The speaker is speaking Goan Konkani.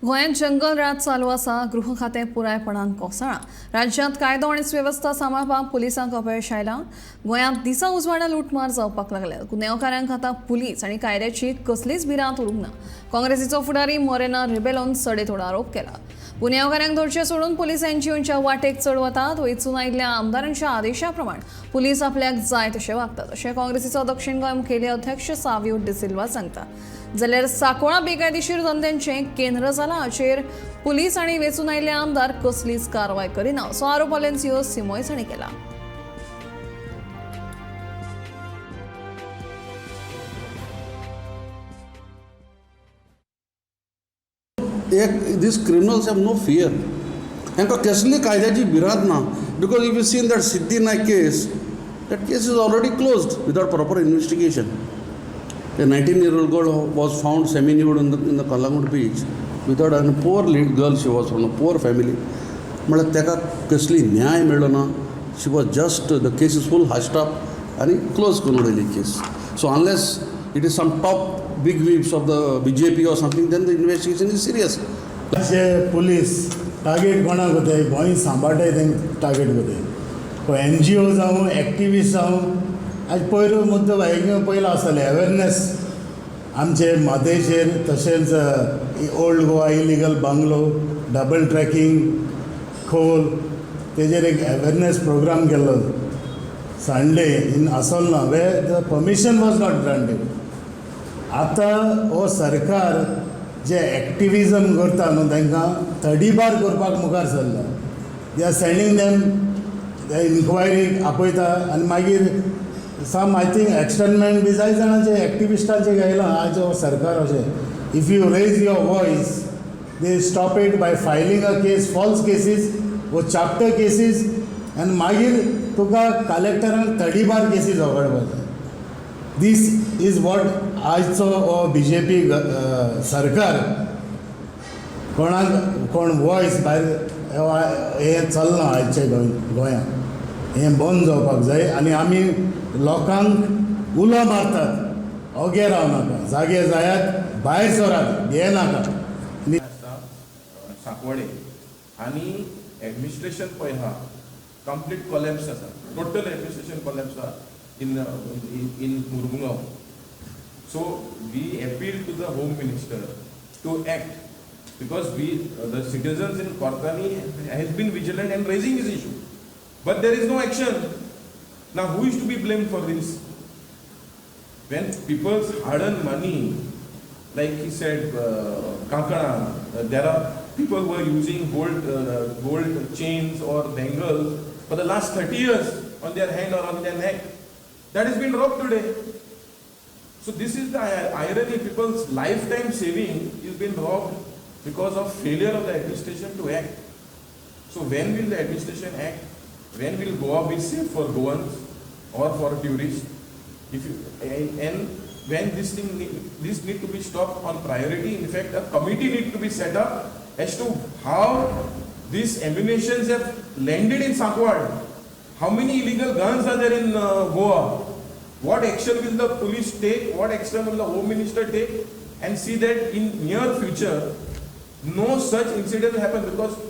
गोंयांत जंगल राज चालू आसा. गृह खातें पुरायपणान कोसळ्ळां. राज्यांत कायदो आनी सुवेवस्था सांबाळपाक पुलिसांक अपयश आयलां. गोंयांत दिसा उजवाडा लुटमार जावपाक लागल्या. गुन्यांवकारांक आतां पुलीस आनी कायद्याची कसलीच भिरांत उरूंक ना. काँग्रेसीचो फुडारी मोरेना रिबेलोन सडेतोड आरोप केला. गुन्यांवकारांक धरचे सोडून पुलीस एनजीओच्या वाटेक चड वतात. वेंचून आयिल्ल्या आमदारांच्या आदेशा प्रमाण पुलीस आपल्याक जाय तशे वागतात, अशें काँग्रेसीचो दक्षिण गोंय मुखेली अध्यक्ष सावियो डिसिल्वा सांगता. जाल्यार साकोळा बेकायदेशीर धंद्यांचें केंद्र जालां, हाचेर पुलीस आनी वेंचून आयिल्ले आमदार कसलीच कारवाय करिना, असो आरोप आलेन्सियो सिमोयस हांणी केला. एक these criminals have no fear. तांकां कसली कायद्याची भिरांत ना, because if you seen that Siddhi Naik case, that case is already closed without proper investigation. A 19-year-old girl was found semi nude in the Calangute beach without an poor lead girl. She was from a poor family. म्हळ्यार ताका कसली न्याय मेळ्ळो ना. She was just, the case is full hushed up आनी क्लोज करून उडयली case. So unless it is some top big wigs of the BJP or something, then the investigation is serious. अशे पुलीस टार्गेट कोणाक कोताय? गोंय सांबाळटाय तेंकां टार्गेट कोताय. एनजीओ जावं, एक्टिविस्ट जावं. आयज पयर मुद्दो हें पयलो आसतालें अवेरनेस आमचे म्हादयचेर, तशेंच Old Goa illegal bungalow, double tracking खोल, तेजेर एक अवेरनेस प्रोग्राम केल्लो Sunday in Assolna, where the permission was not granted. आतां हो सरकार जे एक्टिविजम करता न्हू, तांकां तडीपार करपाक मुखार सरला. They are sending them इन्क्वायरीक आपयता आनी मागीर सम I think एक्सटर्नमेंट बी जाय जाणांचे एक्टिविस्टांचे घायलां. आयज हो सरकार अशें, if you raise your voice, they stop it by filing a case, false cases वो चाप्टर केसीस, आनी मागीर तुका कलेक्टरान तडीपार केसीस वगडपाचे. This is what आयचो हो बीजेपी सरकार. कोणाक कोण वॉयस भायर हें चलना आयचे गोंयांत. हें बंद जावपाक जाय आनी आमी लोकांक उलो मारतात, ओगे रावनाका, जागे जायात, भायर सरात, भियेनाका आनी आसा सांकवाळे आनी एडमिनिस्ट्रेशन पळय आहा, कंप्लीट कॉलॅप्स आसा. टोटल एडमिनिस्ट्रेशन कॉलॅप्स आहा in Mormugao. So we appeal to the Home Minister to act because we, the citizens in Cortalim, has been vigilant and raising this issue, but there is no action. Now, who is to be blamed for this? When people's hard-earned money, like he said, Kankana, there are people who are using gold chains or bangles for the last 30 years on their hand or on their neck. That has been robbed today. So this is the irony. People's lifetime saving is been robbed because of failure of the administration to act. So when will the administration act? When will Goa be safe for Goans or for tourists? If you, and when this thing this need to be stopped on priority. In fact, a committee need to be set up as to how these ammunitions have landed in Sancoale. How many illegal guns are there in Goa? What action will the police take? What action will the Home Minister take? And see that in near future, no such incident will happen because